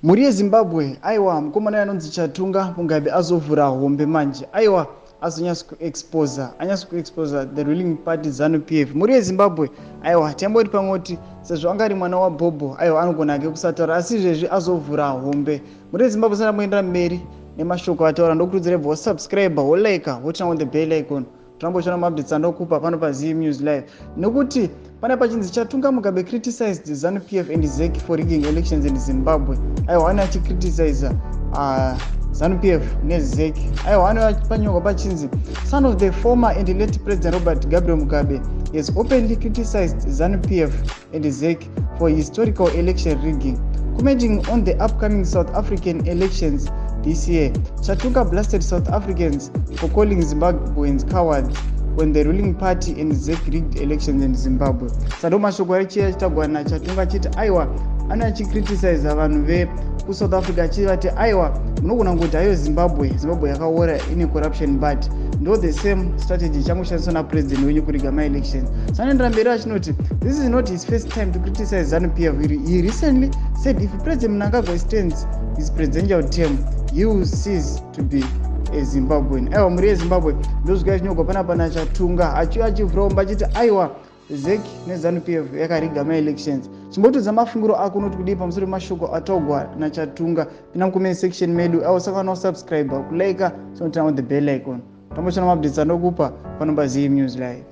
Mhuri yeZimbabwe, aiwa, mukomana anonzi Chatunga Mugabe azovhura hombe manje. Aiwa, azonyatsa kuexposa, anyatsa kuexposa the ruling party, ZANU PF. Mhuri yeZimbabwe, aiwa, tiamboti pamwe kuti sezvo anga ari mwana wabhobho, aiwa, anogona ake kusataura, asi izvezvi azovhura hombe. Mhuri yeZimbabwe, sana muendera mberi nemashoko ataura, ndokurudzira bva wasubscribe, wolike, woturn on the bell icon, tirambochiona maupdates andokupa pano paZim News Live. Nekuti pane pachinzi Chatunga Mugabe criticized ZANU PF and ZEC for rigging elections in Zimbabwe. Aiwa, ane achicriticiza ZANU PF neZEC. Aiwa, ane panyorwa pachinzi son of the former and late President Robert Gabriel Mugabe has openly criticized ZANU PF and ZEC for historical election rigging. Commenting on the upcoming South African elections this year, Chatunga blasted South Africans for calling Zimbabweans cowards when the ruling party and ZEC rigged elections in Zimbabwe. Sando mashoko achiya achitagwa naChatunga, achiti aiwa, ane achicriticiza vanhu vekuSouth Africa, achivati aiwa, munogona kungoti haiyo Zimbabwe, Zimbabwe yakaora, ine corruption, but ndo the same strategy ichangoshandiswa napresident wenyu kuriga maelections. So anoendera mberi achinoti this is not his first time to criticize ZANU PF. He recently said if President Mnangagwa extends his presidential term, he will cease to be a Zimbabwean. Aiwa, mhuri yeZimbabwe, ndozvika chinyorwa panapa naChatunga, achiuya achivhura achiti aiwa, ZEC neZANU PF yakariga maelections. Chimbotudza mafungiro ako, unoti kudii pamusoro pemashoko ataugwa naChatunga? Pinda mucomment section medu. Aiwa, saka nosubscribe, kulike, sonoturn on the bell icon, tambochana maupdates andokupa pano paZim News Live.